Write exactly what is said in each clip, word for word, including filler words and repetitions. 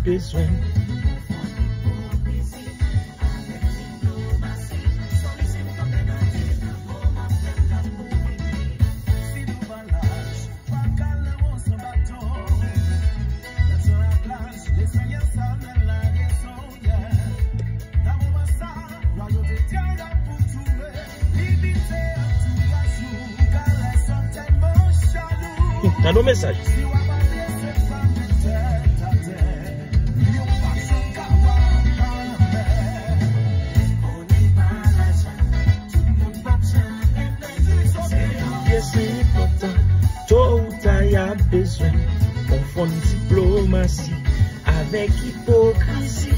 bezwen. Tande yon mesaj. Yes, se enpòtan. To ou ta y ap bezwen konfonn diplomasi avèk ipokrizi.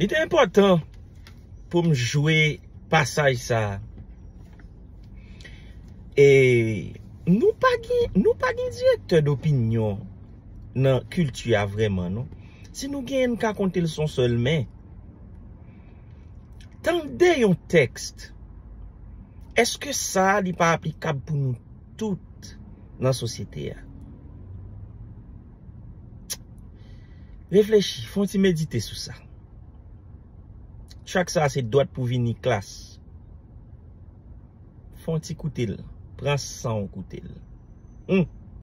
Li te enpòtan pou m jwe pasaj sa a. E nou pa gen, nou pa gen direktè dopinyon nan kilti a vrèman, non. Si nou genyen, n ka konte l sou yon sèl men. Tande yon tèks, èske sa a li pa aplikab pou nou tout nan sosyete a? Reflechi, fè yon ti medite sou sa. Track sa a se dwat pou vini klas. Fè yon ti koute l. Pran san w koute l. Hmm.